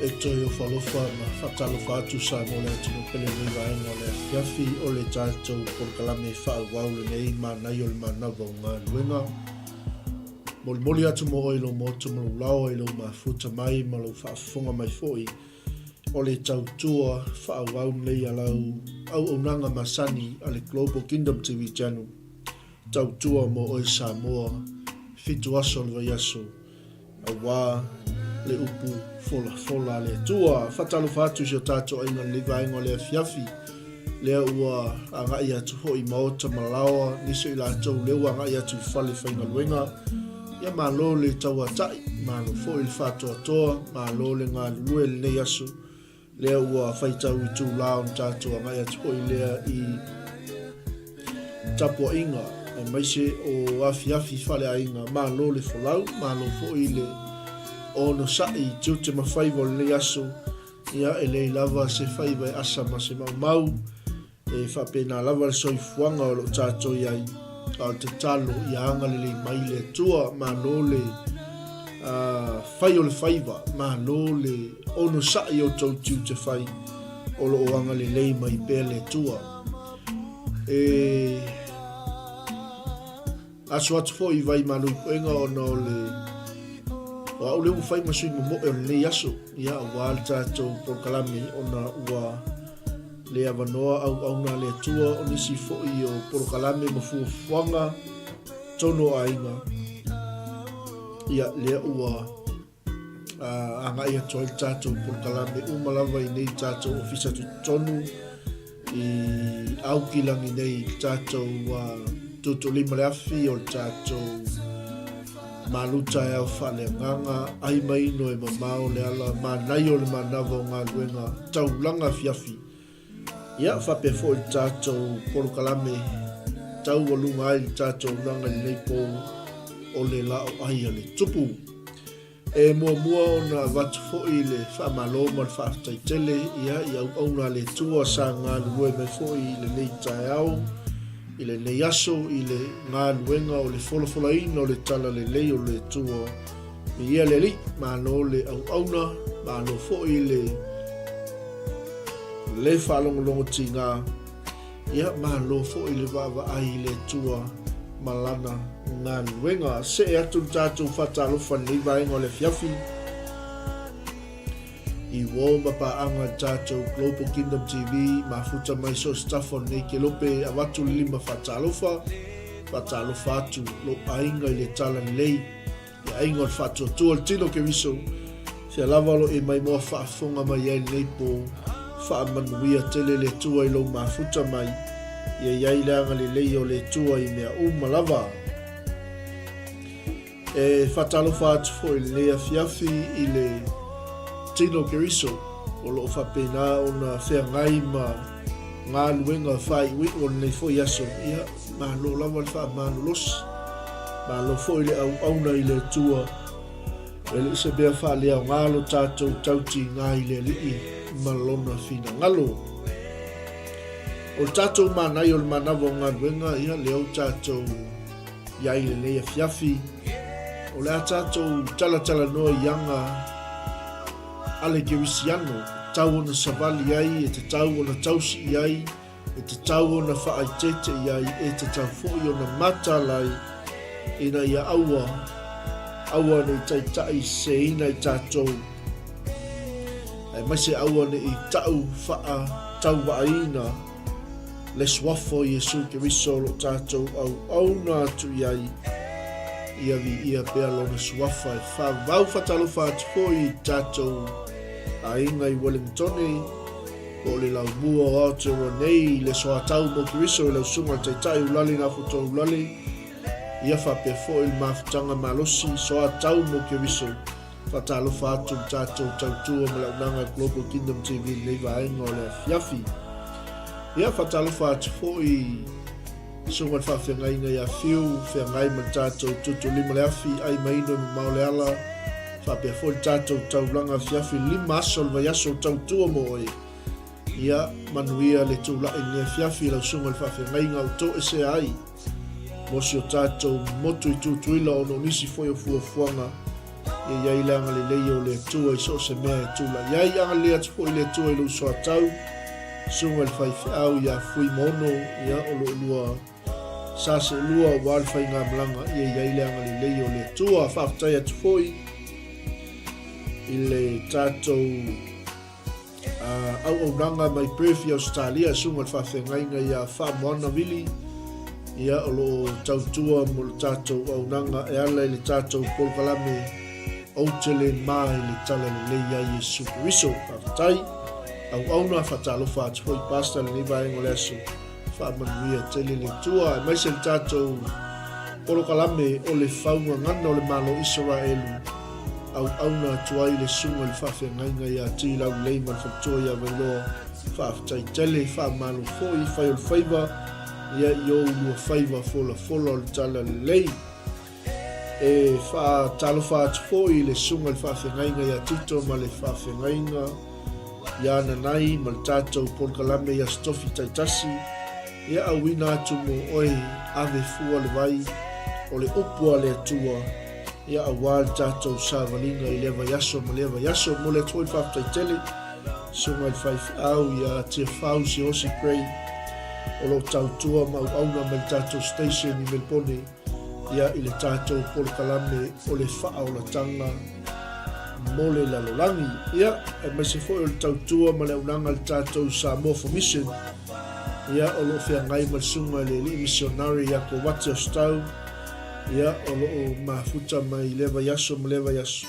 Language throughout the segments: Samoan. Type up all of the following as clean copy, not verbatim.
E toe ofalofa ma faatalofa atu Samoa le atunuu pele lenei vaega o le afiafi o le tatou polokalame faaauau lenei manaia o le manava o galuega. Molimoli atu mo oe i lou maota ma lou laoa i lou mafuta mai ma lou faafofoga mai foi o le tautua faaauau lenei a lau auaunaga masani a le Global Kingdom TV Channel. Tautua mo oe Samoa, fitu aso o le vaiaso. Aua le upu folafola a le Atua. Faatalofa atu i si o tatou aiga i lenei vaega o le afiafi, lea ua agai atu foi i maota ma laoa, nisi o i latou lea ua agai atu i fale faigaluega. Ia malo le tauatai, malo foi le faatoatoa, malo le galulue i lenei aso. Lea ua faitau itulā ona tatou agai atu foi lea i tapuaiga aemaise o afiafi faleaiga. Malo le folau, malo foi le onosai i tiute ma faiva o lenei aso. Ia, e leai lava se faiva e asa ma se maumau. E faapena lava le soifuaga o lo o tatou i ai, a o le tatalo ia agalelei mai le Atua. Malo le fai o le faiva, malo le onosai o tou tiute fai, o lo o agalelei mai pea le Atua. E aso atu foi i vai malu i puega ona o le o au lea ua fai ma sui momoe o lenei aso, ia aua le tatou polokalame ona ua le avanoa auauna a le Atua o nisi foi o polokalame ma fuafuaga tonu o aiga, ia lea ua agai atu ai le tatou polokalame uma lava i nei tatou ofisa tutotonu i Aukilani nei i le tatou tuutuulima le afi o le tatou malu taeao faaleagaga ai maino e mamao le ala manaia o le manava o galuega taulaga afiafi. Ia faapea foi le tatou polokalame taualuga ai le tatou auaunaga i lenei po o le laoai a le tupu. E muamua ona avatu foi le faamalo ma le faafetai tele ia i auauna a le Atua sa galulue mai foi i lenei taeao, i lenei aso, i le galuega o le folafolaina o le talalelei o le Atua. Viia le Alii, malo le auauna, malo foi le le faalogologo tiga, ia malo foi le vaavaai i le Atua ma lana galuega. See atu le tatou faatalofa i lenei vaega o le afiafi i uo ma paaga i le tatou Global Kingdom TV, mafuta mai so o se tafa o lenei kelope, avatu le lima faatalofa, faatalofa atu lou aiga i le talalelei. Le aiga o le faatuatua o le tino Keriso, fea lava o lo e maimoa faafofoga mai ai lenei po, faamanuia tele le Atua i lou mafuta mai, ia i ai le agalelei o le Atua i mea uma lava. E faatalofa atu foi i lenei afiafi i le tino Keriso o lo o faapena ona feagai ma galuega faaiuiu o lenei foi aso, ia, malo lava le faamalolosi, malo foi le auauna i le Atua. E le i se mea faaleaoga lo tatou tautiga i le Alii ma Lona finagalo. O le tatou manaia o le manava o galuega, ia, lea ua tatou i ai i lenei afiafi, o le a tatou talatalanoa i aga a le Kerisiano, e tatau ona savali ai, e tatau ona tausi i ai, e tatau ona faaeteete i ai, e tatau foi ona mataala ai, ina ia aua, aua ne i taitai seseina i tatou, aemaise aua ne i ta'u faatauvaaina le Suafa o Iesu Keriso o lo o tatou auauna atu i ai, ia viia pea Lona Suafa e faavau faatalofa atu foi i tatou aiga i Wellingtone, po o le laumua o Aotearoa nei i le soatau mo Keriso i lau Susuga le Taitai Ulale Gafotoa Ulale, ia faapea foi le mafutaga malosi soatau mo Keriso. Faatalofa atu le tatou tautua ma le auaunaga Global Kingdom TV i lenei vaega o le afiafi. Ia, faatalofa atu foi i susuga i le faafeagaiga ia Fiu, feagai ma le tatou tutu lima le afi, ai maino e mamao le ala, faapea foi le tatou taulaga afiafi lima aso o le vaiaso o tautua mo oe. Ia, manuia le tulai i lenei afiafi i lau susuga i le faafeagaiga o toesea ai mo si o tatou motu i Tutuila ona o nisi foi o fuafuaga. Ia i ai le agalelei o le Atua i so o se mea e tulai ai. Agalelei atu foi le Atua i lou soatau, susuga i le faifeau ia Fuimaono, ia o lo olua sa seelua aua le faigamalaga, ia i ai le agalelei o le Atua. Faafetai atu foi i le tatou auaunaga mai Perth i Ausetalia, susuga i le faafeagaiga ia Faamoana Vili, ia o lo o tautua mo le tatou auaunaga e ala i le tatou polokalame Ou te le ma i le tala lelei ia Iesu Keriso. Faafetai. Auauna, faatalofa atu foi Pastor i lenei vaega o le aso. Faamanuia tele le Atua aemaise le tatou polokalame o le faugagana o le Malo Isaraelu auauna atu ai le susuga i le faafeagaiga ia Tuilaulelei ma le faletua ia Vailoa. Faafetai tele, faamalo foi, fai o le faiva ia i ou lua faiva folafola o le tala lelei. E faatalofa atu foi i le susuga i le faafeagaiga ia Tito ma le faafeagaiga ia Nanai ma le tatou polokalame i Aso Tofi taitasi, ia auina atu mo oe ave fua le vai o le upu a le Atua, ia aua le tatou savaliga i lea vaiaso ma lea vaiaso. Momoli atu foi le faafetai tele susuga i le faifeau ia Tiafau Siaosi Gray o lo o tautua ma auauna mai le tatou station i Melebone. ia i le tatou polokalame o le faaolataga mo le lalolagi. Ia, aemaise foi o le tautua ma le aunaga a le tatou Samoa for Mission, ia, o lo o feagai ma le susuga i le alii misionari ia Kovati Ostau, ia, o lo o mafuta mai lea vaiaso ma lea vaiaso,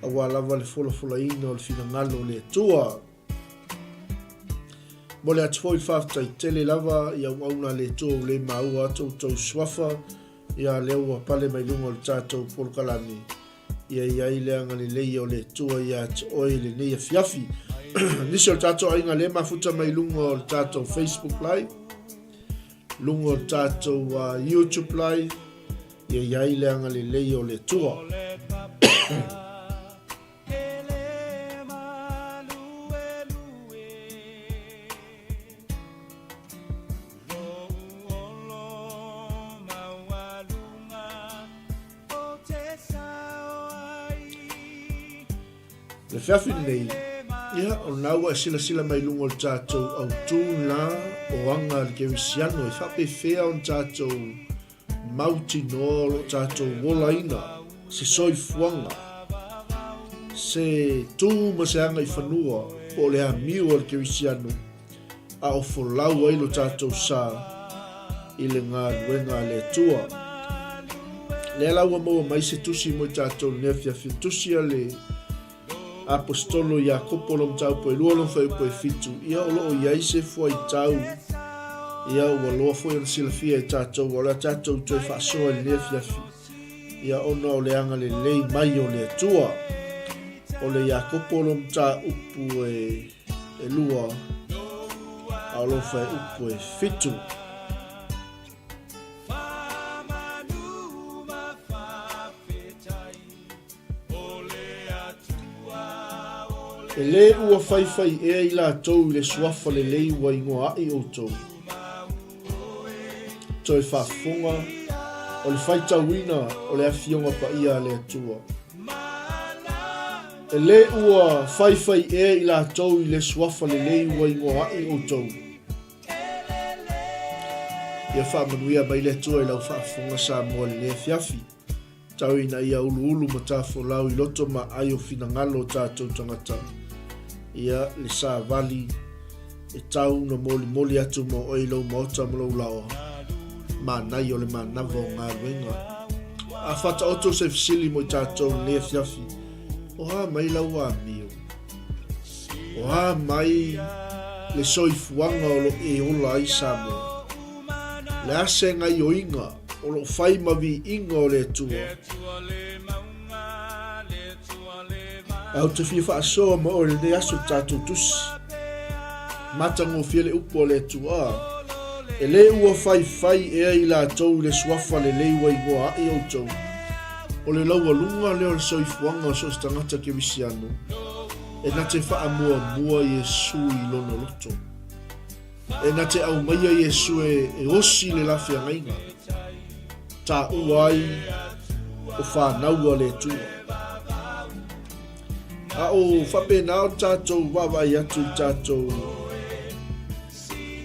aua lava le folafolaina o le finagalo o le Atua. Momoli atu foi le faafetai tele lava i auauna a le Atua ua le maua atu outou suafa, ia lea ua pale mai luga o le tatou polokalame. Ia i ai le agalelei o le Atua ia te oe i lenei afiafi. Nisi o le tatou aiga lea mafuta mai luga o le tatou Facebook Live, luga o le tatou YouTube Live, ia i ai le agalelei o le Atua. Le afiafi lenei, ia, o lena ua e silasila mai luga o le tatou autū la o aga a le kerisiano e faapefea ona tatou Mautinoa o lo o tatou olaina se soifuaga, se tū ma se agaifanua po o le amiu a le kerisiano a o folau ai lo tatou sa i le galuega a le Atua. Lea la ua maua mai se tusi mo i tatou i lenei afiafi, tusi a le Aposetolo Iakopo lona mataupu e 2 lona fuaiupu e 7, ia o lo o i ai se fuaitau, ia ua loa foi ona silafia e tatou, o le a tatou toe faasoa i lenei afiafi, ia ona o le agalelei mai o le Atua. O le Iakopo lona mataupu e 2, a o lona fuaiupu e 7. E lē ua faifai ea i latou i le suafa lelei ua igoa aʻi outou. Toe faafofoga, o le faitauina o le Afioga Paia a le Atua. E lē ua faifai ea i latou i le suafa lelei ua igoa aʻi outou. Ia faamanuia mai le Atua i lau faafofoga Samoa i lenei afiafi. Tau ina ia uluulu ma tafolau i loto ma aai o finagalo o tatou tagata. Ia le savali e tau na molimoli atu mo oe i lou maota ma lou laoa. Manai o le manava o galuega. A faataoto se fesili mo i tatou i lenei afiafi, o a mai lau amio? O a mai le soifuaga o lo e ola ai Samoa? Le a se gaioiga o lo o fai ma viiga o le Atua? Ae ou te fia faasoa ma oe i lenei aso i tatou tusi. Matagofie le upu a le Atua, E lē ua faifai ea i latou i le suafa lelei ua igoa aʻi outou. O le laualuga lea o le soifuaga o so o se tagata kerisiano, e na te faamuamua Iesu i lona loto. E na te aumaia Iesu e osi le lafeagaiga, taua ai o fanau a le Atua. A o faapena o tatou vaavaai atu i tatou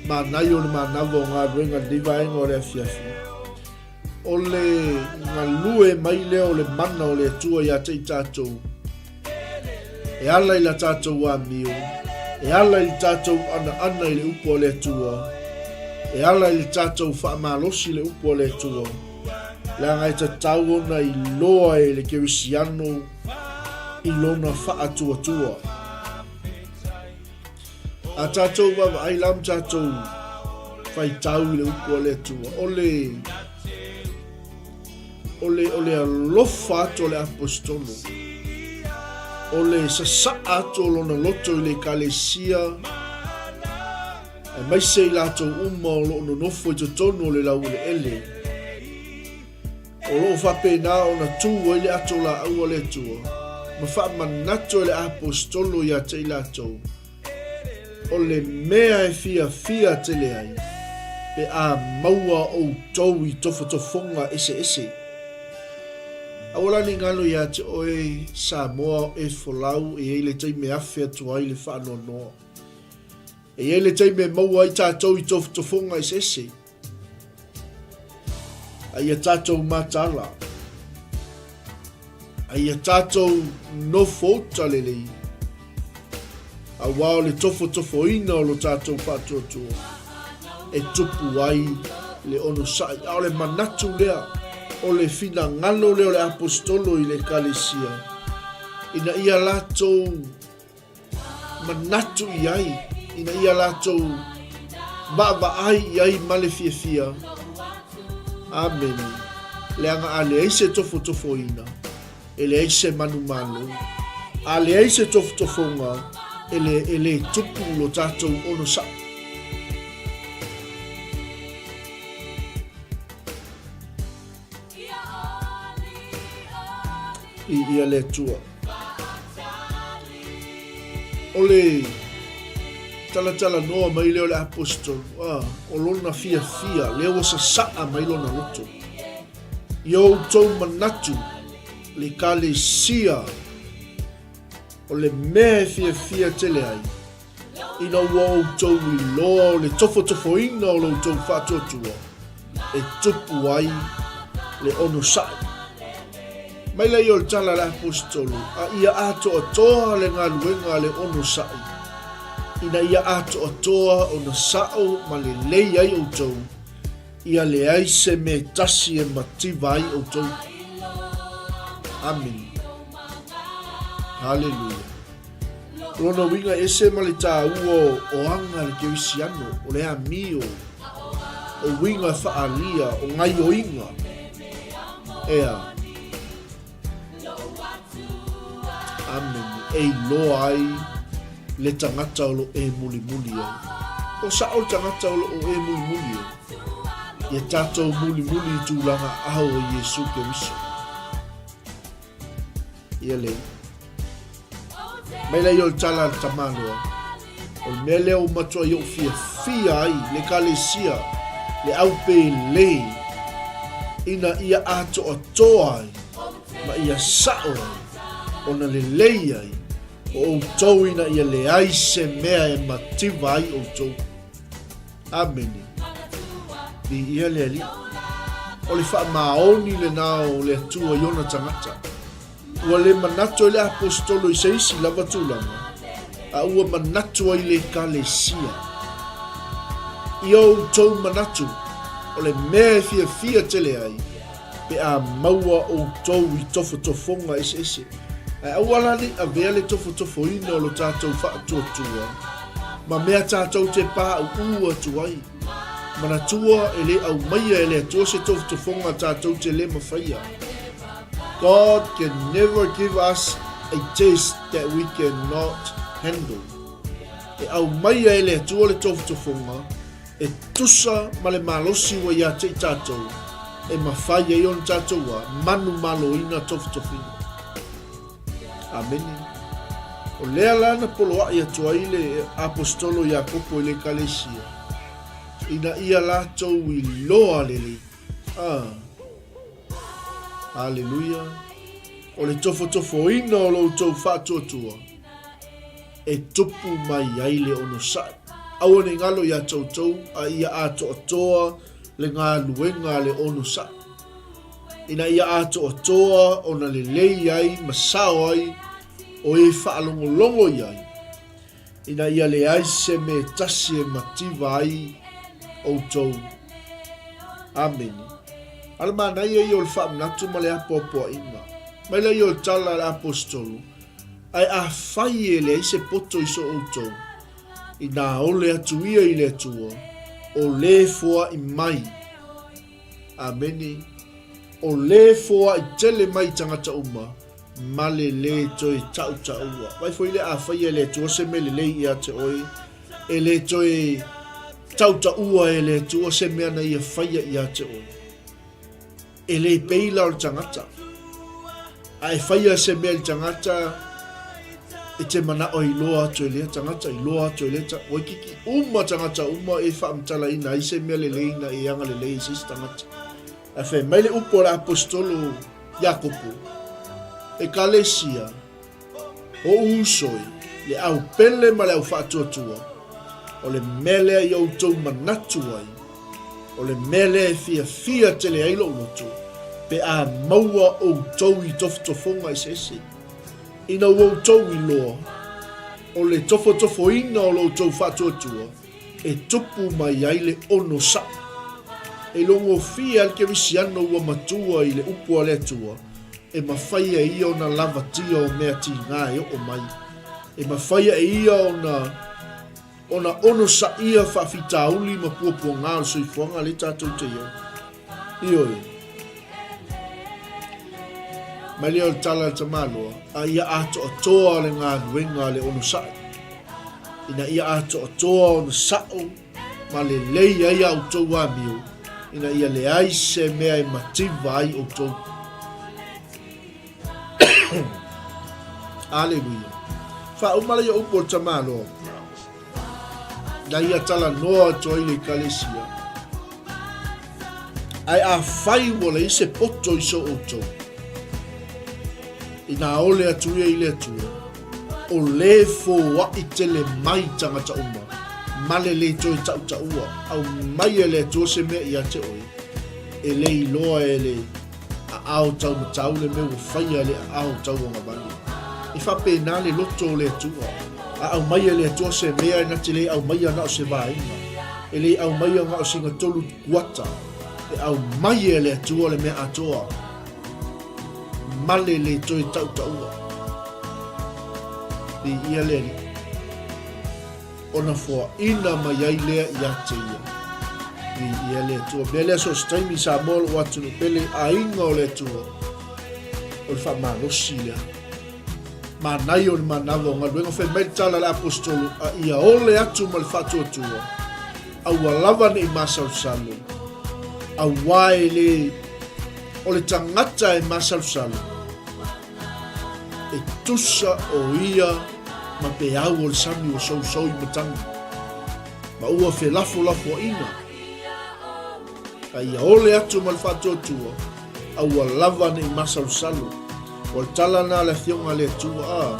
manaia o le manava o galuega i lenei vaega o le afiafi. O le galue mai lea o le mana o le Atua ia te i tatou, e ala i la tatou amio, e ala i le tatou anaana i le upu a le Atua, e ala i le tatou faamalosi i le upu a le Atua, leaga e tatau ona iloa e le kerisiano i lona faatuatua. A tatou vaavaai la ma tatou faitau i le upu a le Atua, o le, o le, o le alofa atu o le aposetolo, o le sasaa atu o lona loto i le ekalesia, aemaise i latou uma o lo o nonofo i totonu o le laueleele, O lo o faapena ona tu ai le ato laau a le Atua, ma faamanatu e le Aposetolo ia te i latou, o le mea e fiafia tele ai, pe a maua outou i tofotofoga eseese. Aua la ne i galo ia te oe, Samoa, e folau, e i ai le taimi e afe atu ai le faanoanoa. E i ai le taimi e maua ai tatou i tofotofoga eseese. A ia tatou mataala, a ia tatou nofouta lelei, auā o le tofotofoina o lo tatou faatuatua e tupu ai le onosai. A o le manatu lea, o le finagalo lea o le Aposetolo i le Ekalesia, ina ia latou manatu i ai ina ia latou vaavaai i ai ma le fiafia. Amene. Leaga a leai se tofotofoina, e leai se manumalo. A leai se tofotofoga, e le, e le tupu lo tatou onosai. I ia le Atua. O le talatalanoa mai lea o le aposetolo, ah, o lona fiafia, lea ua sasaa mai lona loto. I outou manatu, le ekalesia, o le mea e fiafia tele ai, Ina ua outou iloa o le tofotofoina o lo outou faatuatua e tupu ai le onosai. Mai lea o le tala a le Aposetolo, a ia atoatoa le galuega a le onosai, ina ia atoatoa ona sao ma lelei ai outou, ia leai se mea tasi e mativa ai outou. Amene. Haleluia. Lona uiga e ese ma le tāua o aga le kerisiano, o le amio, o uiga whaalia, o ngaioiga. Ea. Amene. E iloa ai le tagata o lo e mulimuli ai. O sao le tagata o lo o e mulimuli ai. Ia tātou mulimuli i tūlanga aho o Iesu Keriso. Ia le. Mai lea o le tala a le tamaloa, o le mea lea ua matua i ou fiafia ai le ekalesia, le aupēlē, ina ia atoatoa ai ma ia sao ai, ona lelei ai o outou ina ia leai se mea e mativa ai outou. Amene. Viia le Alii. O le faamaoni lena o le Atua i ona tagata. Ua le manatu ai le Aposetolo i se isi lava tulaga, a ua manatu ai le Ekalesia. I outou manatu, o le mea e fiafia tele ai, pe a maua outou i tofotofoga eseese. Ae aua la ne i avea le tofotofoina o lo tatou faatuatua ma mea tatou te pāuū atu ai. Manatua e le aumaia e le Atua se tofotofoga tatou te le mafaia. God can never give us a test that we cannot handle. E aumaia e le Atua le tofotofoga e tusa ma le malosi ua ia te i tatou e mafai ai ona tatou a manumaloina tofotofiga. Amene. O lea la na poloaʻi atu ai le Aposetolo Iakopo i le Ekalesia, ina ia latou iloa lelei. Ah. Haleluia. O le tofotofoina o lo outou faatuatua e tupu mai ai le onosai. Aua ne i galo ia te outou a ia atoatoa le galuega a le onosai, ina ia atoatoa ona lelei ai ma sao ai o e faalogologo i ai, ina ia leai se mea e tasi e mativa ai outou. Amene. A o le manaia ia o le faamanatu ma le apoapoaiga. Mai lea o le tala a le Aposetolo, Ae afai e leai se poto i so outou, inā ole atu ia i le Atua, o lē foaʻi mai. Amene. O lē foaʻi tele mai i tagata uma, ma le lē toe taʻutaʻua. Vaai foi lea a faia e le Atua se mea lelei ia te oe, e le toe tautaua e le Atua se mea na ia faia ia te oe. E le pei la o le tagata. A e faia se mea i le tagata, e te manao e iloa atu e lea tagata, iloa atu e lea tagata. Ua kiki uma tagata uma e faamatalaina ai se mea lelei na e agalelei i se isi tagata. Ae fai mai le upu a le Aposetolo Iakopo, Ekalesia, o uso e, le au pele ma le au faatuatua, o le mea lea i outou manatu ai, o le mea lea e fiafia tele ai lou loto, pe a maua outou i tofotofoga eseese. Ina ua outou iloa, o le tofotofoina o lo outou faatuatua, e tupu mai ai le onosai. E logofie ai le kerisiano ua matua i le upu a le Atua, e mafai e ia ona lavatia o mea tigā e oo mai. E mafai e ia ona ona onosaia faafitauli ma puapuagā o le soifuaga lea tatou te i ai. Ioe. Mai lea o le tala a le tamaloa, a ia atoatoa le galuega a le onosai. Ina ia atoatoa ona sao ma lelei ai a outou amio, ina ia leai se mea e mativa ai outou. Aleluia. Faauma laia upu o le tamaloa. Na ia talanoa atu ai le ekalesia. Ae afai ua leai se poto i so outou, inā ole atu ia i le Atua, o lē foaʻi tele mai tagata uma, ma le lē toe taʻutaʻua, aumai e le Atua se mea ia te oe, e le iloa e le aao taumatau le mea ua faia e le aao tauagavale. E faapena le loto o le Atua. A aumaia e le Atua se mea e na te le aumaia na o se vaega, e le aumaia na o sina tolu kuata, e aumaia e le Atua le mea atoa, ma le le toe tautaua. Viia le Alii. Ona foaina mai ai lea ia te ia. Viia le Atua. Mea lea so o se taimi i Samoa lou atunuu pele, aiga o le Atua, o le faamalosi lea. Manaia o le manava o galuega fai mai le tala a le Aposetolo, a ia ole atu ma le faatuatua, aua lava ne i masalosalo, auā e le o le tagata e masalosalo, e tusa o ia ma peau o le sami ua sousou i matagi, ma ua felafolafoaiga, a ia ole atu ma le faatuatua, aua lava ne i masalosalo. O le tala na a le Afioga a le Atua, a,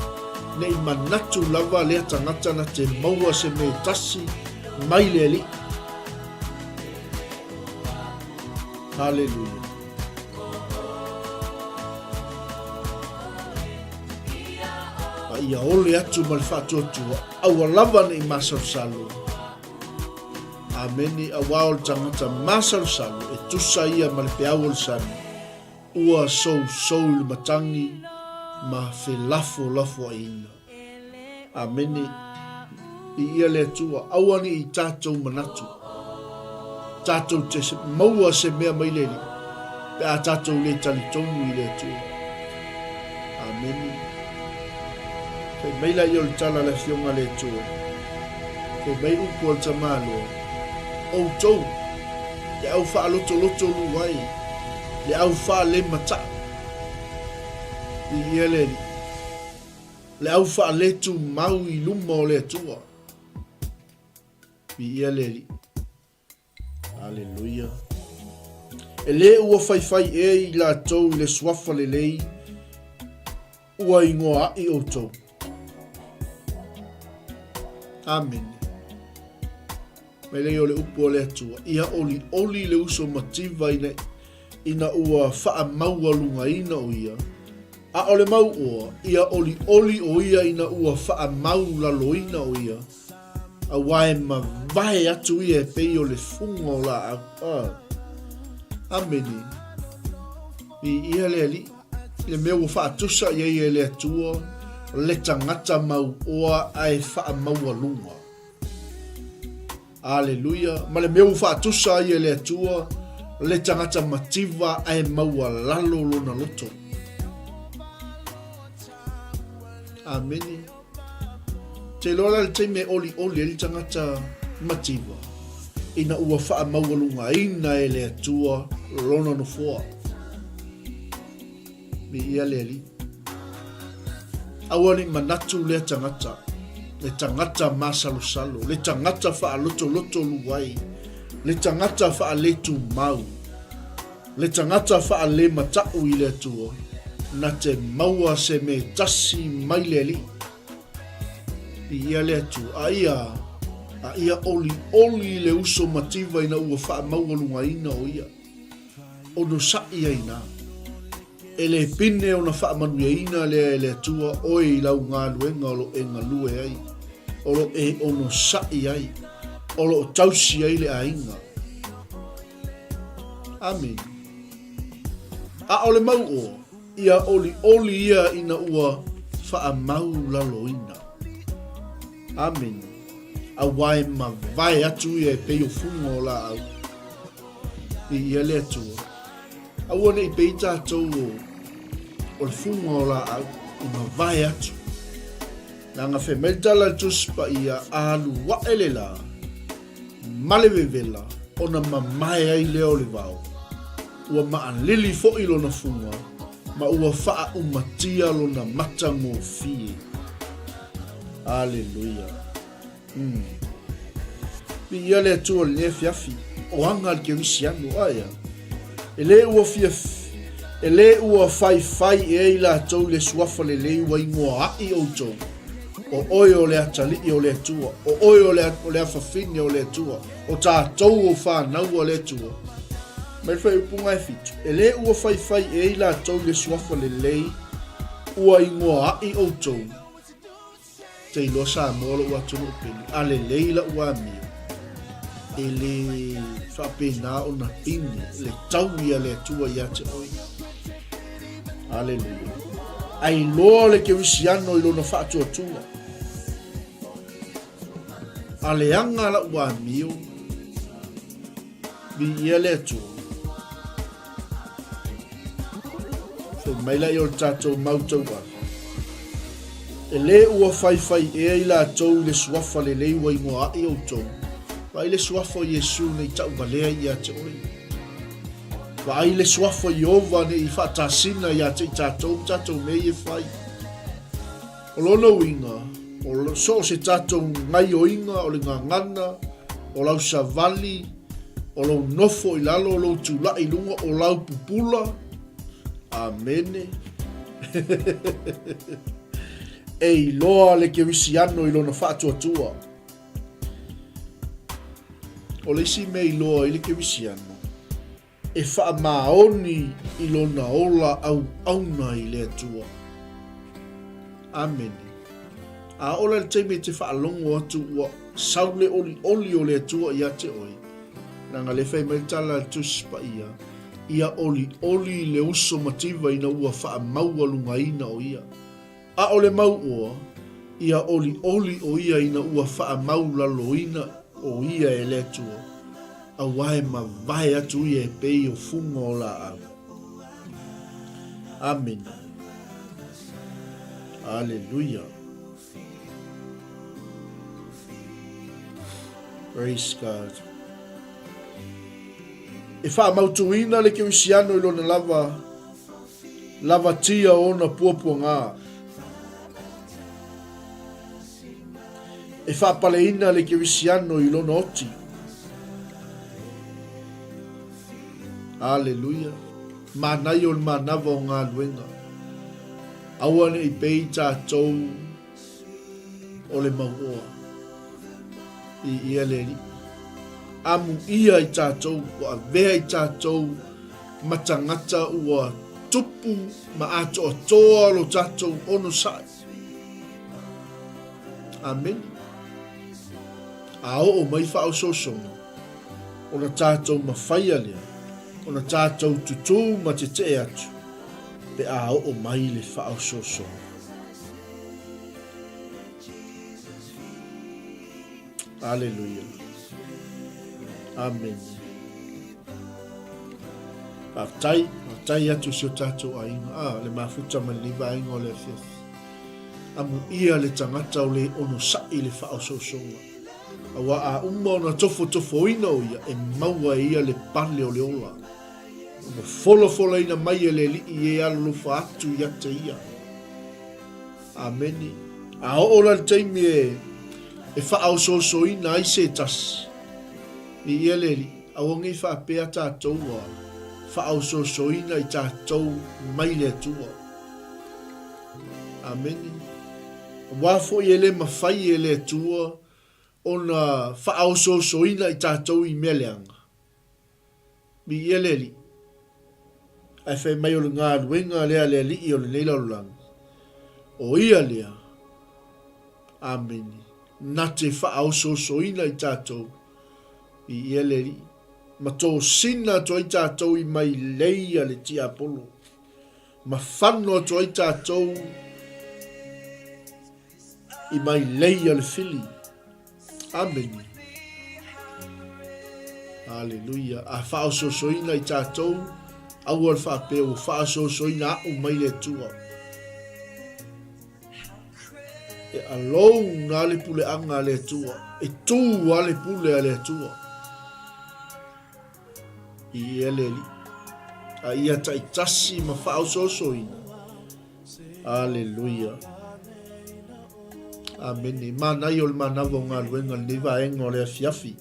ne i manatu lava lea tagata na te maua se mea e tasi mai le Alii. Haleluia. A ia ole atu ma le faatuatua, aua lava ne i masalosalo. Amene, auā o le tagata masalosalo, e tusa ia ma le peau o le sami, ua sousou i le matagi ma felafolafoaiina. Amene. Viia le Atua. Aua ne i tatou manatu tatou te maua se mea mai le Alii pe a tatou le talitonu i le Atua. Amene. Fai mai laia o le tala a le Afioga a le Atua. Fai mai upu a le tamaloa, Outou, le au faalotoloto lua ai, le au faalemataa. Viia le Alii. Le au faaletumau i luma o le Atua. Viia le Alii. Aleluia. E lē ua faifai ea i latou i le suafa lelei. Ua ingoa aʻi ʻoutou. Amene. Mai lei o le upu o le Atua, ia ʻoliʻoli le uso mativa ina, ina ua faamaualugaina ʻo ia, ʻaʻole mau ʻoa, ia ʻoliʻoli ʻo ia ina ua faamaulaloina ʻo ia, auā e mawae atu ia e pei o le fuga o lāʻau. Ah. Amene. Viia le Alii, i le mea ua faatusa i ai e le Atua le tagata mau oa ae faamaualuga. Aleluia! Ma le mea ua faatusa ai e le Atua le tagata mativa ae maualalo lona loto. Amene. Te iloa la le taimi e olioli ai le tagata mativa, ina ua faamaualugaina e le Atua lona nofoa. Viia le Alii. Aua ne i manatu lea tagata, le tagata masalosalo, le tagata faalotoloto luai, le tagata faaletumau, le tagata faalemataʻu i le Atua, na te maua se me tasi mai le Alii. Viia le Atua. A ia, a ia olioli le uso mativa ina ua faamaualugaina o ia. Onosaʻi ai nā. E le pine ona faamanuiaina lea e le Atua oe i lau galuega o lo e galue ai, o lo e onosaʻi ai, o lo o tausi ai le aiga. Amene. ʻAʻole mau ʻoa, ia ʻoliʻoli ia ina ua faamaulaloina. Amene. Auā e mawae atu ia e pei o fuga o lāʻau. Viia le Atua. Aua ne i pei tātou o, o le fuga o lāʻau i mawae atu. Leaga fai mai le tala a le Tusi Paia, alu aʻe le lā, ma le vevela, ona mamae ai lea o le vao. Ua maʻalili foʻi lona fuga, ma ua faaumatia lona matagofie. Aleluia. Mm. Viia le Atua i lenei afiafi, o aga le kerisiano, ae a. E lē ua fia e lē ua faifai ea i latou le suafa lelei ua ingoa aʻi ʻoutou, o ʻoe o le atalii o le Atua, o ʻoe o le, o le afafine o le Atua, o tātou o whānau a le Atua. Mai le faaiupuga e fitu, e lē ua faifai ea i latou le suafa lelei ua ingoa aʻi ʻoutou, Te iloa Samoa lou atunuu pele, a lelei lau amio, e le faapena ona pine le taui a le Atua ia te oe. Aleluia. A iloa le kerisiano i lona faatuatua. A leaga lau amio, Viia le Atua. Fai mai la i o le tatou mau tauala. E lē ua faifai ea i latou i le suafa lelei ua ingoa aʻi outou. Vaai le suafa o Iesu ne i tauvalea ia te oe. Vaai le suafa o Ieova ne i faatasina ia te i tatou ma tatou mea i e fai. O lona uiga, o so o se tatou gaioiga o le gagana, o lau savali, o lou nofo i lalo, o lou tulaʻi i luga, o lau pupula. Amene. E iloa le kerisiano i lona faatuatua. O le isi mea iloa ai le kerisiano, e faamaoni i lona ola auauna i le Atua. Amene. A oo la i le taimi e te faalogo atu ua sau le olioli o le Atua ia te oe, leaga lea fai mai le tala a le Tusi Paia, Ia olioli le uso mativa ina ua faamaualugaina o ia. ʻAʻole mau ʻoa, ia ʻoliʻoli ʻo ia ina ua faamaulaloina ʻo ia e le Atua, auā e mawae atu ia e pei o fuga o lāʻau. Amene. Aleluia. Praise God. E faamautuina le kerisiano i lona lava Lavatia ona puapuagā. E faapaleina le kerisiano i lona oti. Aleluia. Manaia o le manava o galuega. Aua ne i pei tatou o le mauoa. Viia le Alii. Amuia i tatou, ua avea i tatou ma tagata ua tupu ma atoatoa lo tatou onosai. Amene. A oo mai faaosoosoga, ona tatou mafaia lea, ona tatou tutū ma tetee atu, pe a oo mai le faaosoosoga. Aleluia. Amene. Faafetai, faafetai atu i si o tatou aiga. Ah, le mafuta ma lenei vaega o le afiafi. Amuia le tagata o le onosai le faaosoosoga. Aua a uma ona tofotofoina o ia, e maua e ia le pale o le ola. Ua folafolaina mai e le Alii e alolofa atu ia te ia. Amene. A oo la le taimi e, e faaosoosoina ai se tasi, viia le Alii, aua nei faapea tatou ua faaosoosoina i tatou mai le Atua. Amene. Aua foi e le mafai e le Atua ona faaosoosoina i tatou i mea leaga. Viia le Alii. Ae fai mai o le galuega lea a le Alii o lenei lalolagi, o ia lea, Amene, na te faaosoosoina i tatou, viia le Alii, ma tosina atu ai tatou i mailei a le tiapolo, ma fano atu ai tatou i mailei a le fili. Amene. Aleluia. A faaosoosoina i tatou, aua le faapea ua faaosoosoina a'u mai le Atua. E alone a le puleaga a le Atua. E tū a le pule a le Atua. I ia le Alii. A ia taitasi ma faaosoosoina. Aleluia. Amene. Manaia o le manava o galuega lenei vaega o le afiafi.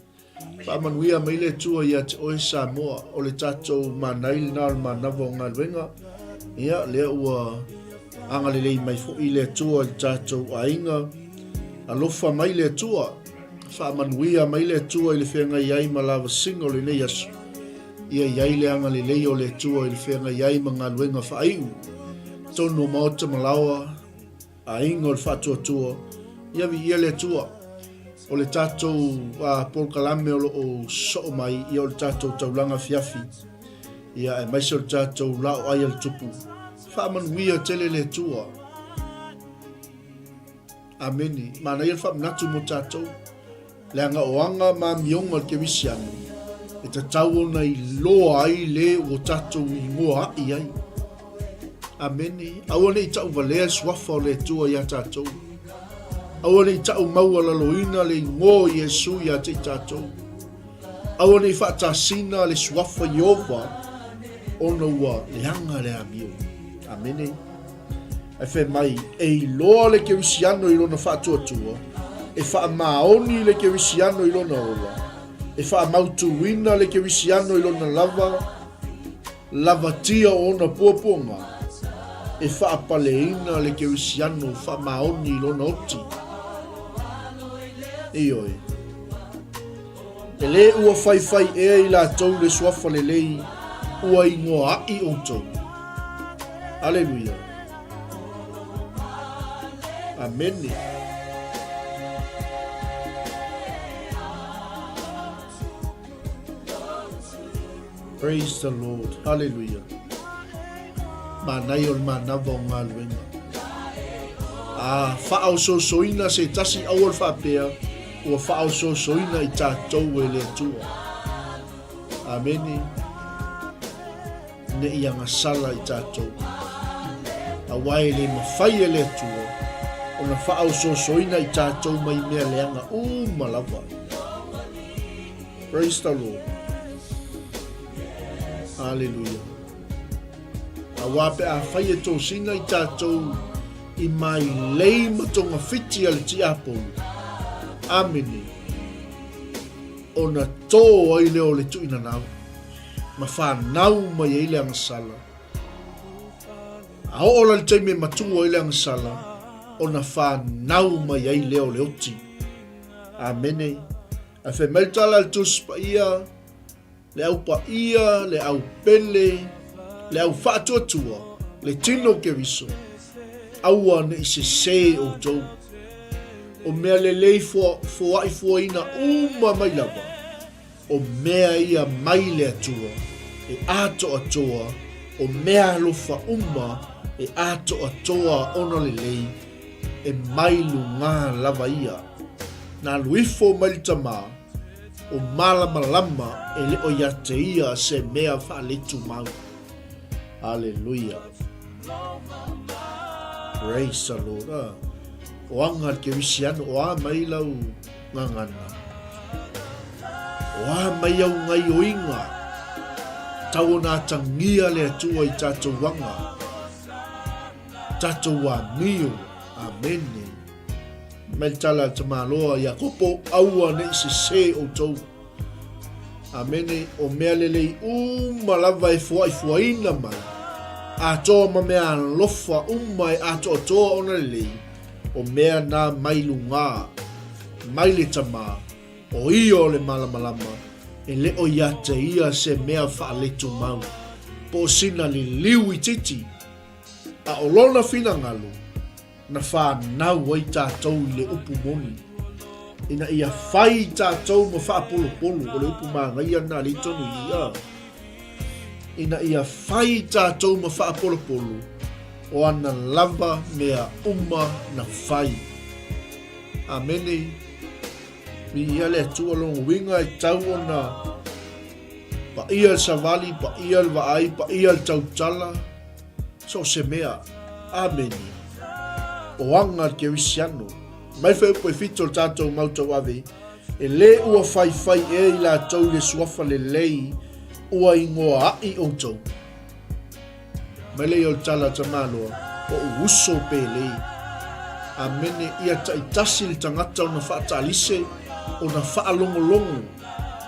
Faamanuia mai le Atua ia te oe Samoa. O le tatou manai lena o le manava o galuega. Ia, lea ua agalelei mai foi le Atua i le tatou aiga. Alofa mai le Atua. Faamanuia mai le Atua i le feagai ai ma lavasiga o lenei aso. Ia i ai le agalelei o le Atua i le feagai ai ma galuega faaiu, tonu o maota ma laoa, aiga o le faatuatua, ia viia le Atua. O le tatou polokalame o lo o soo mai, ia o le tatou taulaga afiafi, ia aemaise o le tatou laoai a le Tupu. Faamanuia tele le Atua. Amene. Manaia le faamanatu mo tatou. Leaga o aga ma amioga o le kerisiano, e tatau ona iloa ai le ua tatou igoa a'i ai. Amene. Aua ne i tauvalea le suafa o le Atua iā tatou. Aua ne i tau maualaloina le igoa o Iesu iā te i tatou. Aua ne i faatasina le suafa Ieova ona ua leaga le amio. Amene. Ae fai mai, e iloa le kerisiano i lona faatuatua, e faamaoni le kerisiano i lona ola, e faamautuina le kerisiano i lona lava lavatia o ona puapuaga, e faapaleina le kerisiano faamaoni i lona oti. Ioe. E lē ua faifai ea i latou le suafa lelei ua igoa aʻi outou. Aleluia. Amene. Praise the Lord. Hallelujah. Manaia o le manava o galuega. A faaosoosoina se tasi aua le faapea ua faaosoosoina i tatou e le Atua. Amene. Ne i agasala i tatou. Aua e le mafai e le Atua ona faaosoosoina i tatou mai mea leaga uma lava. Praise the Lord. Hallelujah. Aua pe afai e tosina i tatou i mailei ma togafiti a le tiapolo. Amene. Ona tō ai lea o le tuinanau ma fanau mai ai le agasala. A oo la i le taimi e matua ai le agasala, ona fanau mai ai lea o le oti. Amene. Ae fai mai le tala a le Tusi Paia, Le au paia, le au pele, le au faatuatua, le tino o Keriso, aua ne i sesē outou. O mea lelei foaʻi fuaina uma mai lava, o mea ia mai le Atua e atoatoa, o mea alofa uma e atoatoa ona lelei, e mai lugā lava ia. Na alu ifo mai le Tamā, O malamalama e le o ia te ia se mea faaletumau. Aleluia. Praise the Lord. Ah. O aga le kerisiano, o a mai lau gagana. O a mai au gaioiga. Tau ona atagia le Atua i tatou aga. Tatou amio. Amene. Mai le tala a le tamaloa Iakopo, aua ne i sesē outou. Amene, o mea lelei uma lava e foaifoaina mai, atoa ma mea alofa uma e atoatoa ona lelei, o mea na mai lugā, mai le Tamā, o ia o le malamalama, e le o ia te ia se mea faaletumau, po o sina liliu itiiti, a o lona finagalo, Na whanau ai tatou i le upu moni, ina ia whai tatou ma whaapolopolo, o le upu māngaia na lei tonu i ia. Ina ia whai tatou ma whaapolopolo, o ana lava mea uma na whai. Amene. Mi ia le Atua lona uiga e tau ona paia le savali, paia le vaai, paia le tautala, So o se mea. Amene. O aga le Kerisiano. Mai fuaiupu e fito o le tatou mau tauave, e lē ua faifai ea i latou i le suafa lelei ua ingoa aʻi outou. Mai lea o le tala a Tamaloa, Oʻu uso pelei. Amene, ia taitasi le tagata ona faataalise, ona faalogologo,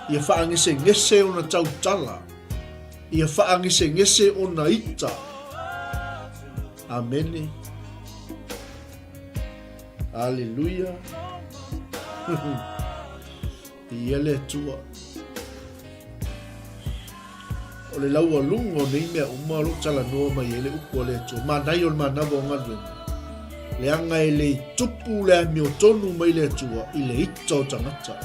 ia faagesegese ona tautala. Ia faagesegese ona ita. Amene. Aleluia. Ia le Atua. O le laualuga o nei mea uma o loo talanoa mai ai le upu a le Atua. Manaia o le manawa o galuega. Leaga e le tupu le amiotonu mai le Atua i le ita o tagata.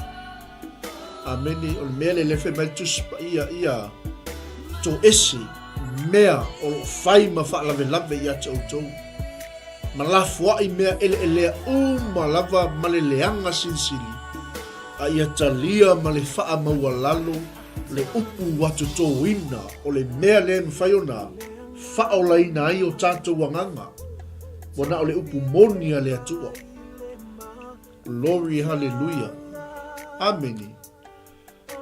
Amene, o le mea lea lea fai mai le Tusi Paia ia toese mea o lo o fai ma faalavelave ia te outou, ma lafoai mea eleelea uma lava ma le leaga silisili, a ia talia ma le faamaualalo le upu ua totoina o le mea lea e mafai ona faaolaina ai o tatou agaga, ua na o le upu moni a le Atua. Glory hallelujah Amene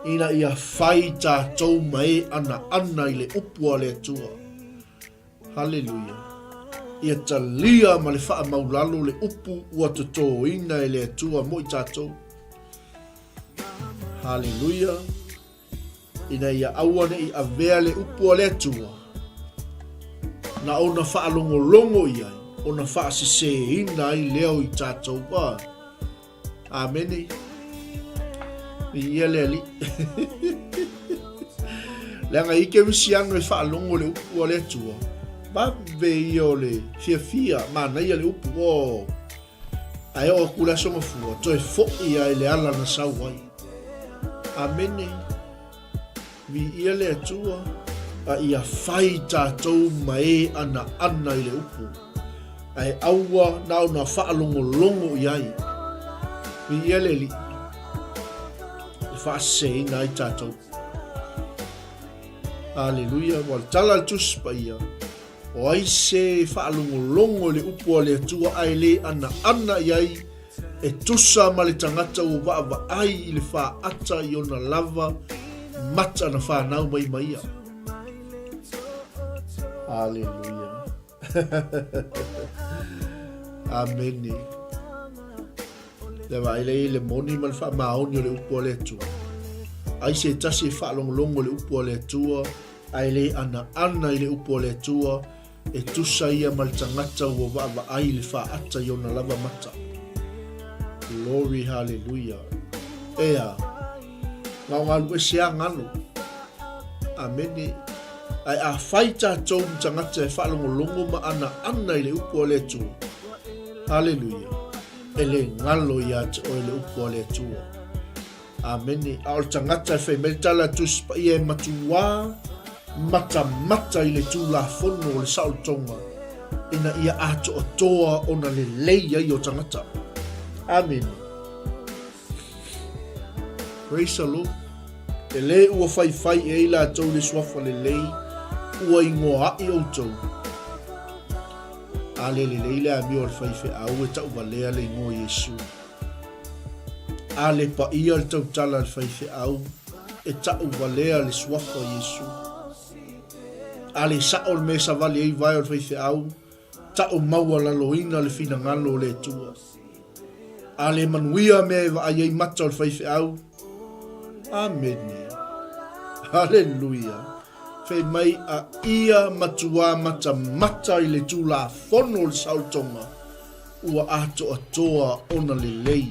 Ina ia fai tatou ma e anaana i le upu a le Atua Hallelujah Ia talia ma le faamaulalo le upu ua totoina e le Atua mo i tatou Hallelujah Ina ia aua ne i avea le upu a le Atua, na ona faalogologo i ai, ona faasesēina ai lea o i tatou. A. Amene. Viia le Alii. Leaga i kerisiano e faalogo le upu a le Atua, vave ia o le fiafia, manaia le upu, oh. Ae oo atu le aso mafua, toe foʻi a i le ala na sau ai. Amene. Viia le Atua, a ia fai tatou ma e anaana i le upu, ae aua na ona faalogologo i ai. Viia le Alii, e faaseseina ai tatou. Aleluia. Ua le tala a le Tusi Paia, O ai se e faalogologo i le upu a le Atua ae le anaana i ai, e tusa ma le tagata ua vaavaai i le faata i ona lava mata na fanau mai ma ia. Aleluia. Amene. Le vaai lea i le moni ma le faamaoni o le upu a le Atua. Ai se tasi e faalogologo i le upu a le Atua, Ae le anaana i le upu a le Atua, E tusa ia ma le tagata ua vaavaai i le faata i ona lava mata. Glory hallelujah. Ea, na o galu ese a galo. Amene. Ae afai tatou ma tagata e faalogologo ma anaana i le upu a le Atua, hallelujah, e le galo ia te oe le upu a le Atua. Amene. A o le tagata e fai mai le tala a Tusi Paia e matuā matamata i le Tulafono o le saolotoga ina ia atoatoa ona lelei ai o tagata. Amene. Praise the Lord. E lē ua faifai i ai latou i le suafa lelei, ua igoaʻi outou. A le lelei le amio a le faifeau e tauvalea le igoa o Iesu. A le paia le tautala a le faifeau e tauvalea le suafa o Iesu. A le sao le mea e savali ai vae o le faifeau, tau maualaloina le finagalo o le Atua. A le manuia mea e vaai ai mata o le faifeau. Amene. Haleluia. Fai mai a ia matuā matamata i le Tulafono o le saolotoga, ua atoatoa ona lelei.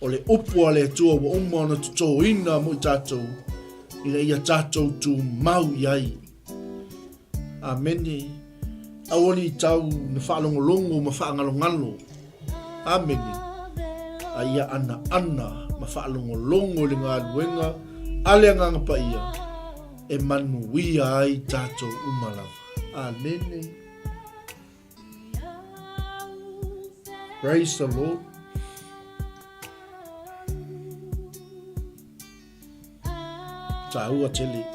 O le upu a le Atua ua uma ona totoina mo i tatou, ina ia tatou tumau i ai. Amene. Aua ne i tau na faalogologo ma faagalogalo. Amene. A ia anaana ma faalogologo i le galuega a le Agaga Paia e manuia ai tatou uma lava. Amene. Praise the Lord. Tāua tele.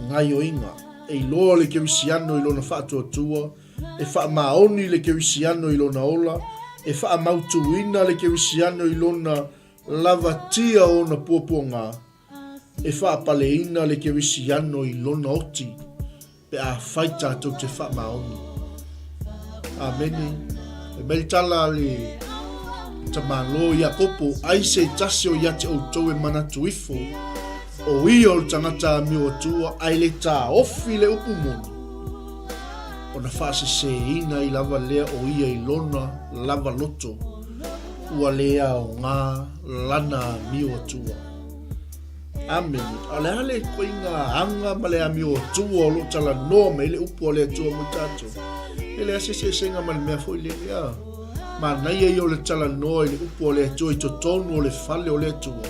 Ngaioiga. E iloa le kerisiano i lona faatuatua, e faamaoni le kerisiano i lona ola, e faamautuina le kerisiano i lona lavatia o ona puapuaga, e faapaleina le kerisiano i lona oti. Pe afai tatou te faamaoni. Amene. Fai mai le tala a le tamālō Iakopo, Ai se tasi o ia te outou e manatu ifo, o ia o le tagata amio atua, ae le taofi le upu moni, ona faasesēina ai lava lea o ia i lona lava loto, ua le aoga lana amio atua. Amene. A o le a le ituaiga aga ma le amio Atua o lo o talanoa mai ai le upu a le Atua mo i tatou? E leai se eseesega ma le mea foi lele, a. Manaia ia o le talanoa i le upu a le Atua i totonu o le fale o le Atua,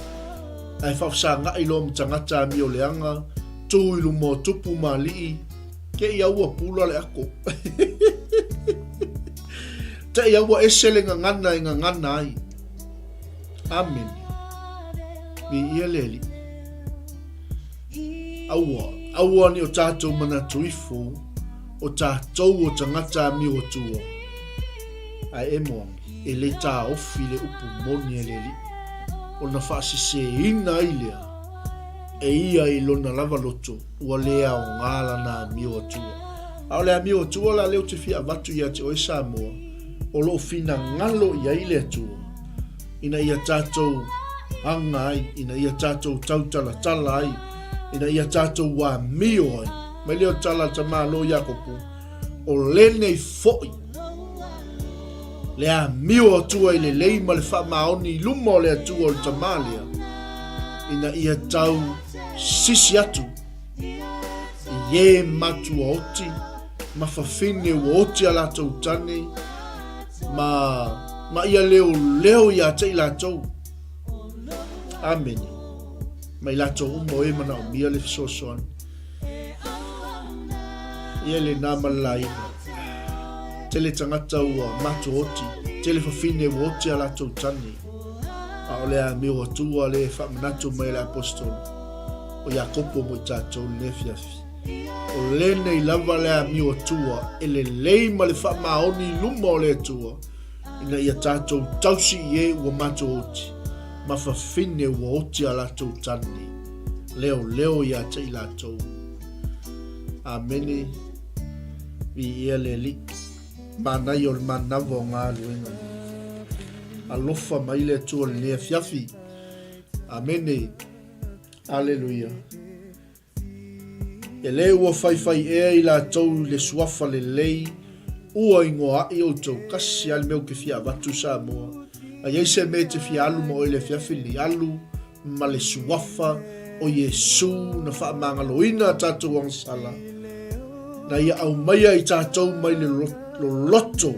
ae faafesagaʻi loa ma tagata amio leaga, tu i luma o tupu ma alii, te i au ua pula le ako. Te i au ua ese le gagana e gagana ai. Amene. Viia le Alii. Aua, aua ne o tatou manatu ifo, o tatou o tagata amio atua. Ae e moangi, e le taofi le upu moni a le Alii, ona faasesēina ai lea e ia i lona lava loto, ua le aoga lana amio atua. A o le amio atua la lea ou te fia avatu ia te oe Samoa, o lo o finagalo i ai le Atua, ina ia tatou aga ai, ina ia tatou tautalatala ai, ina ia tatou amio ai. Mai lea o tala a tamālō Iakopo, o lenei foi le amio atua i le lei ma le faamaoni i luma o le Atua o le tamā lea, ina ia tau sisi atu i e matua oti ma fafine ua oti a latou tane ma, ma ia leoleo iā te i latou. Amene. Ma i latou uma o e manaomia le fesoasoani. Ia lenā ma le laina. Tele tagata ua matua oti, tele fafine ua oti a latou tane. A o le amio atua le faamanatu mai e le apostolo o Iakopo mo i tatou i lenei afiafi. O lenei lava le amio atua e lelei ma le faamaoni i luma o le Atua, ina ia tatou tausi i e ua matou oti, ma fafine ua oti a latou tane, leoleo ia te i latou. Amene. Viia le Alii. Manaia o le manawa o galuega. Alofa mai le Atua i lenei afiafi. Amene. Aleluia. E le ua faifai ea i latou i le suafa lelei ua ingoa aʻi outou, kasi a le mea ou te fia avatu Samoa. A iai se mea e te fia alu ma oe i le afiafi lenei, alu ma le suafa o Iesu na faamagaloina a tatou agasala, na ia aumaia i tatou mai le loloto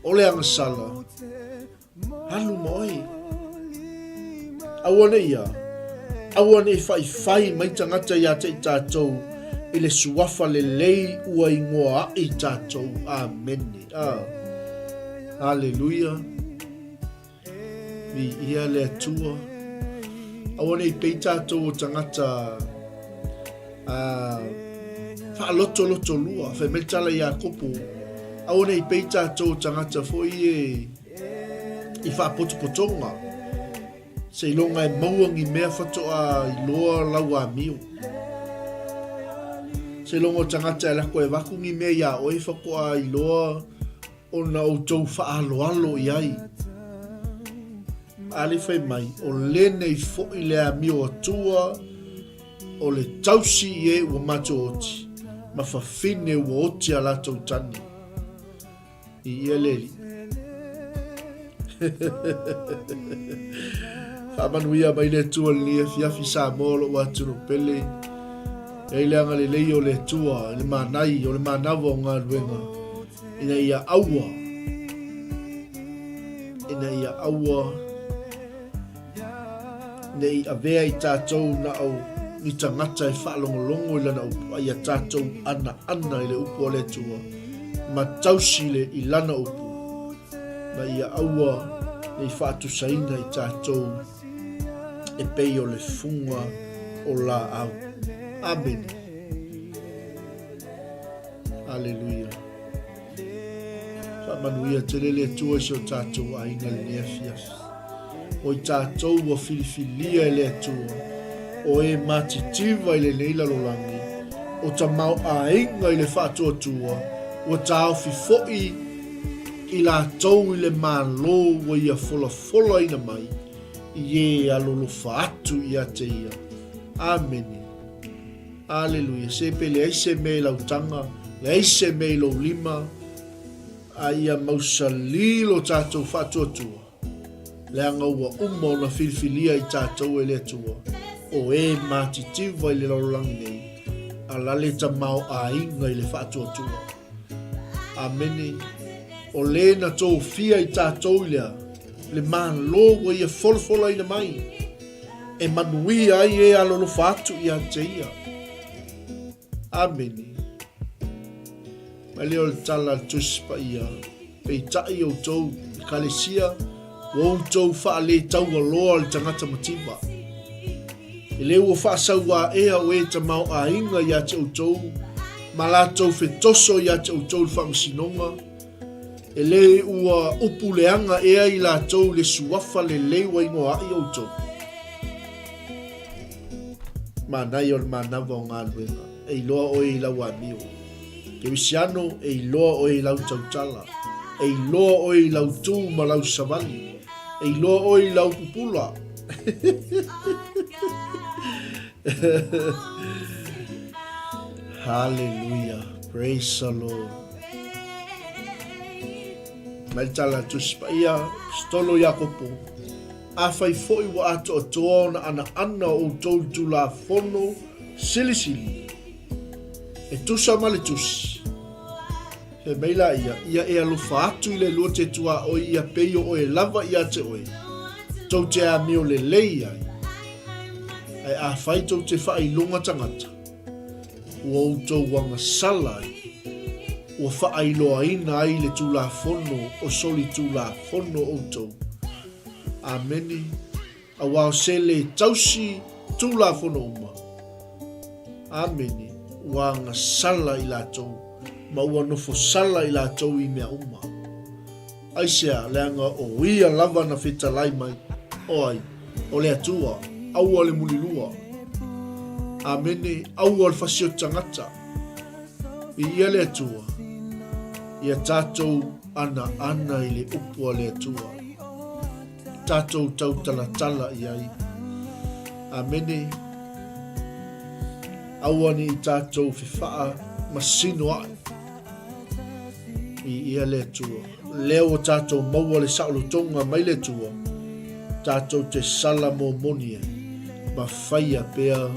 o le agasala, Alu ma oe. Aua ne i a? Aua ne i faifai mai tagata iā te i tatou i le suafa lelei ua ingoa aʻi tatou. Amene. Ah. Aleluia. Viia le Atua. Aua ne i pei tatou o tagata ah, faalotolotolua. Fai mai le tala i Iakopo, aua ne i pei tatou o tagata foi e i faapotopotoga, seiloga e maua ni mea faatoa iloa lau amio. Seiloga o tagata e lako e avatu ni mea iā oe faatoa iloa ona outou faaaloalo i ai. A le fai mai, o lenei foi le amio atua o le tausi i e ua matou oti, ma fafine ua oti a latou tane. I ia le alii. Faamanuia mai le Atua i lenei afiafi Samoa o lou atunuu pele. E ai le agalelei o le Atua i le manai o le manawa o galuega ina ia aua ina ia aua Ne i avea i tatou na o ni tagata e faalogologo i lana upu, a ia tatou anaana i le upu a le Atua, ma tausi le i lana upu, ma ia aua ne i faatusaina i tatou e pei o le fuga o laau. Amene. Aleluia. Faamanuia tele le Atua i si o tatou aiga i lenei afiafi. O i tatou ua filifilia e le Atua, o e matitiva i lenei lalolagi, o tamaoaiga i le faatuatua, ua taofi foi i latou i le Malo ua ia folafolaina mai, i e alolofa atu ia te ia. Amene. Aleluia. Se pe leai se mea i lau taga, leai se mea i lou lima, a ia mausali lo tatou faatuatua, leaga ua uma ona filifilia i tatou e le Atua, o e matitiva i le lalolagi nei, a la le tamaoaiga i le faatuatua. Amene. O le na tofia i tatou i lea, le Malo ua ia folafolaina mai, e manuia ai e alolofa atu ia te ia. Amene. Mai lea o le tala a le Tusi Paia, peitai outou, Ekalesia, ua outou faaletaualoa le tagata mativa. E le ua faasauaea o e tamaoaiga ia te outou, ma latou fetoso ia te outou i le faamasinoga, E le ua upu leaga ea i latou le suafa lelei ua ingoa aʻi outou. Manaia o le manava o galuega, e iloa oe i lau amio. Kerisiano, e iloa oe i lau tautala. E iloa oe i lau tu ma lau savali. E iloa oe i lau pupula. Hallelujah. Praise the Lord. Mai le tala a Tusi Paia, Stolo Iakopo, Afai foi ua atoatoa ona anaana o outou i le Tulafono silisili, e tusa ma le Tusi, fai mai laia, ia e alofa atu i le lua te tuaoi ia pei o oe lava ia te oe, tou te amio lelei ai. Ae afai tou te faailoga tagata, ua outou agasala ai, ua faailoaina ai le Tulafono o solitulafono outou. Amene. Aua o se le tausi Tulafono uma. Amene. Ua agasala i latou, ma ua nofo sala i latou i mea uma. Aisea, leaga o Ia lava na fetalai mai, o ai? O le Atua, aua le mulilua. Amene, aua le fasioti tagata. Viia le Atua, ia tatou anaana i le upu a le Atua. Tatou tautalatala i ai. Amene. Aua ne i tatou fefaamasinoaʻi. Viia le Atua. Lea ua tatou maua le saolotoga mai le Atua, tatou te sala momoni ai ma faia pea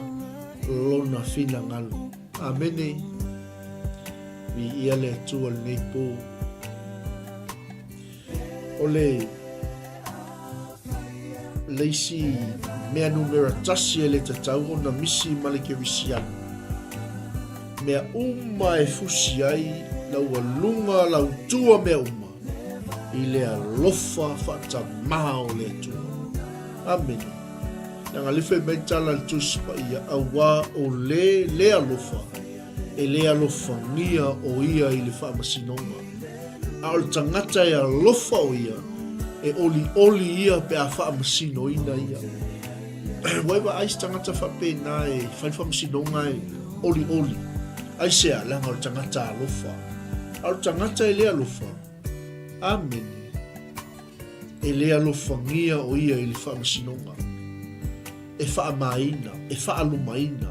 Lona finagalo. Amene. Viia le Atua lenei po. O le le isi mea numera tasi e le tatau ona misi ma le kerisiano. Mea uma e fusi ai laualuga lautua mea uma i le alofa faatamā o le Atua. Amene. Leaga le fai mai tala le Tusi Paia, auā o le le alofa, e le alofagia o ia i le faamasinoga. A o le tagata e alofa o ia, e olioli ia pe a faamasinoina ia. Ua e vaai se tagata faapena e fai le faamasinoga e olioli? Aisea? Leaga o le tagata alofa. A o le tagata e le alofa, amene, e le alofagia o ia i le faamasinoga. E faamaina, e faalumaina.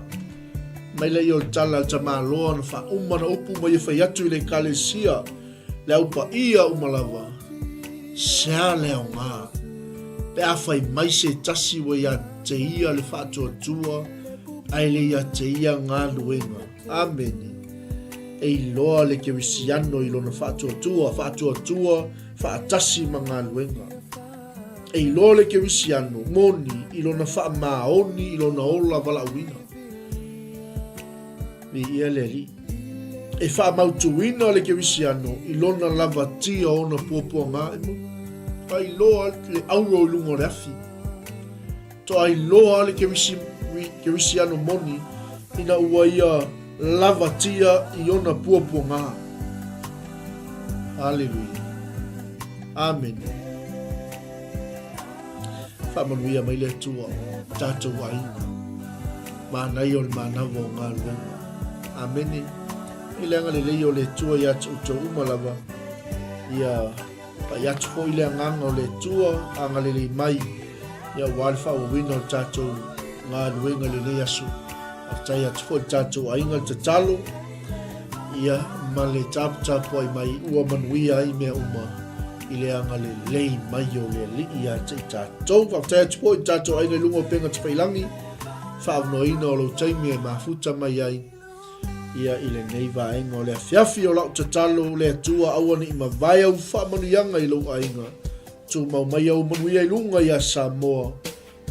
Mai lea o le tala a le tamaloa na faauma na upu ma ia fai atu i le Ekalesia, le au paia uma lava, sea le aoga, pe a fai mai se tasi ua ia te ia le faatuatua, ae le ia te ia galuega. Amene. E iloa le kerisiano i lona faatuatua, faatuatua faatasi ma galuega. E iloa le kerisiano moni i lona faamaoni i lona ola valaauina. Viia le Alii. E faamautuina le kerisiano i lona lavatia o ona puapuaga e mo. Toailoa le auro i luga o le afi. Toailoa le kerisiano moni ina ua ia lavatia i ona puapuaga. Aleluia. Amene. Faamanuia mai le Atua tatou aiga. Manaia o le manava o galuega. Amene. I le agalelei o le Atua ia te outou uma lava, ia pai atu foi le agaga o le Atua, agalelei mai, ia aua le faaauauina o le tatou galuega i lenei aso. Faafetai atu foi i le tatou aiga le tatalo, ia ma le taputapuai mai ua manuia ai mea uma i le agalelei mai o le Alii ia te i tatou. Faafetai atu foi i le tatou aiga i luga o upega tafailagi, faaavanoaina o lou taimi e mafuta mai ai ia i lenei vaega o le afiafi o lau tatalo le Atua aua ne i mavae au faamanuiaga i lou aiga. Tumau mai au manuia i luga ia Samoa,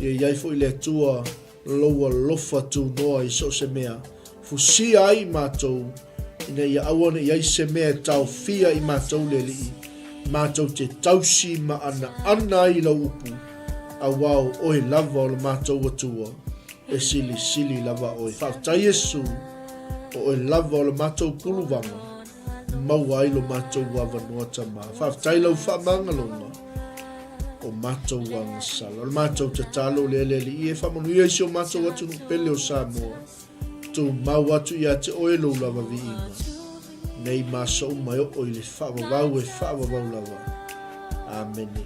ia i ai foi le Atua lou alofa tunoa i so o se mea, fusia ai i matou, ina ia aua ne i ai se mea e taofia i matou le Alii, matou te tausi ma anaana ai i lau upu, auā o oe lava o le matou Atua, e silisili lava oe. Faafetai Iesu, o oe lava o le matou puluvaga, maua ai lo matou avanoa Tama. Faafetai lau faamagaloga o matou agasala. O le matou tatalo lea le Alii e faamanuia i si o matou atunuu pele o Samoa. Tumau atu ia te oe lou lava viiga. Nei ma aso uma e oo i le faavavau e faavavau lava. Amene.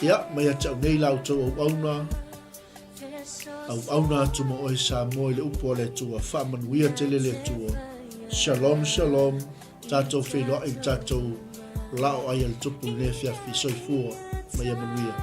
Ia, mai ia te au nei la outou auauna, auauna atu ma oe Samoa i le upu a le Atua. Faamanuia tele le Atua. Shalom, shalom. Tatou feiloai i le tatou laoai a le Tupu i lenei afiafi. Soifua ma ia manuia.